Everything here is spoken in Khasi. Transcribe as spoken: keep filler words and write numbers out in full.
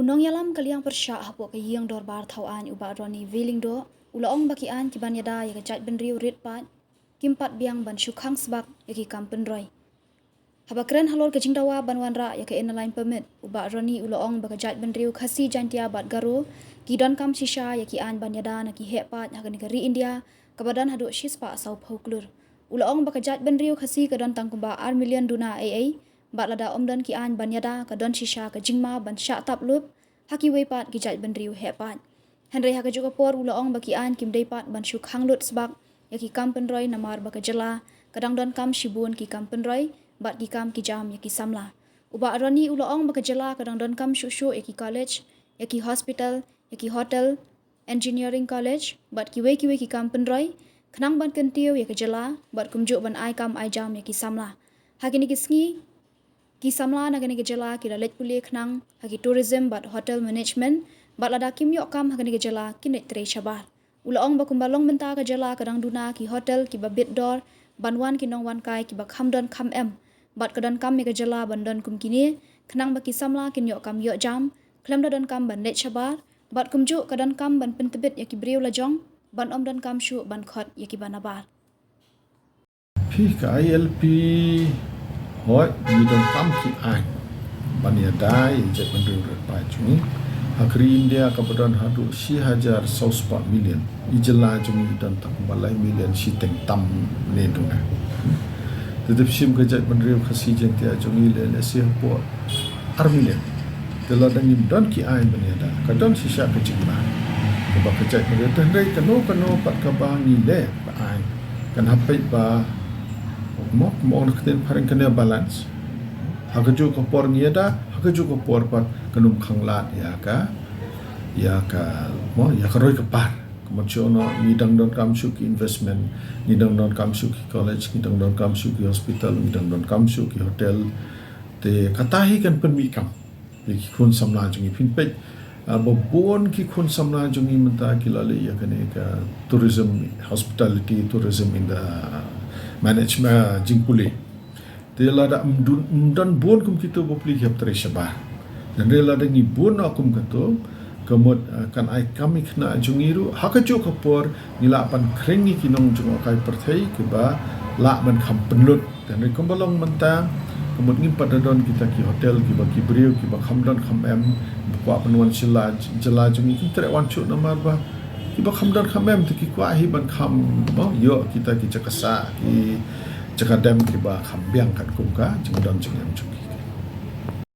Nongïalam ka liang pyrshah hapoh ka ïing dorbar thaw aiñ u Bah Ronnie V Lyngdoh u la ong ba ki aiñ kiban ïada ïa ka jaitbynriew rit paid kim pat biang ban shu khang sbak ïa ki kam pynroi. Haba kren halor ka jingdawa ban wanrah ïa ka Inner Line Permit, u Bah Ronnie u la ong ba ka jaitbynriew Khasi, Jaintia bad Garo ki donkam shisha ïa ki aiñ ban ïada na ki heh paid ha kane ka ri India kaba don haduh shispah sawphew klur. U la ong ba ka jaitbynriew Khasi ka don tang kumba ar million duna eiei, bad lada ym don ki aiñ ban ïada ka don shisha ka jingma ban shah tap lup ha kiwei pat ki jaitbynriew heh paid. Hynrei ha kajuh ka por u la ong ba ki aiñ kim dei pat ban shu khang lut sbak ïa ki kam pynroi namar ba ka jylla ka dang donkam shibun ki kam pynroi bad ki kam ki jam ïa ki samla. U Bah Ronnie u la ong ba ka jylla ka dang donkam shuh shuh ïa ki college, ïa ki hospital, ïa ki hotel, engineering college bad kiwei kiwei ki kam pynroi khnang ban kyntiew ïa ka jylla bad kumjuh ban ai kam ai jam ïa ki samla. Ha kine ki sngi ki samla na kane ka jylla ki la leit pule khnang ha ki tourism bad hotel management, bad lada kim ïoh kam ha kane ka jylla kin leit trei shabar. U la ong ba kumba long mynta ka jylla ka dang duna ki hotel kiba bit dor ban wan ki nongwan kai kiba kham don kham em, bad ka donkam ïa ka jylla ban don kum kine khnang ba ki samla kin ïoh kam ïoh jam khlem da donkam ban leit shabar, bad kumjuh ka donkam ban pyntbit ïa ki briew lajong ban ym donkam shuh ban khot ïa kiba nabar. Phi ka I L P, hooid ngi donkam ki aiñ ban ïada ïa ka jaitbynriew rit paid jong ngi. Ha ka ri India kaba don haduh shi hajar saw spah million, i jylla jong ngi i don tang kumba lai million shiteng tam ne duna. Te da phi shim ka jaitbynriew Khasi Jaintia jong ngi leh lehse hapoh ar million. Te lada ngim don ki aiñ ban ïada ka don shisha ka jingma kaba ka jaitbynriew, te hynrei kano kano pat kaba ngi leh ka aiñ kan hap peit ba mo mo ong ka ktien phareng kane balance. Ha kajuh ka por ngi ïada, ha kajuh ka por pat kan ym khang lad ïa ka, ïa ka mo ïa ka roi ka par. Ka mut shuh noh ngi dang donkam shuh ki investment, ngi dang donkam shuh ki college, ngi dang donkam shuh ki hospital, ngi dang donkam shuh ki hotel. Te kata hi kan pynmih kam ïa ki khun samla jong ngi. Phin peit ba bun ki khun samla jong ngi mynta ki la leh ïa kane ka tourism, hospitality, tourism in the management, jingpule. Te lada ym don bun kum kito bapli ki hap trei shabar. Hynrei lada ngi bun noh kum kito, ka mut kan ai kam ïa ki khynnah jong ngi ruh ha kajuh ka por ngi lah ban khring ïa ki nongjngohkai pyrthei kiba lah ban kham pynlut. Te hynrei kumba long mynta ka mut ngim pat da don kita ki hotel kiba ki briew kiba kham don kham em ba kwah ban wan sha la jylla jong ngi, kim treh wan shuh namar ba kiba kham don kham em te ki kwah hi ban kham mo ïoh kita ki jaka sah, ki jaka dem kiba kham biang katkum ka jingdon jingem jong ki.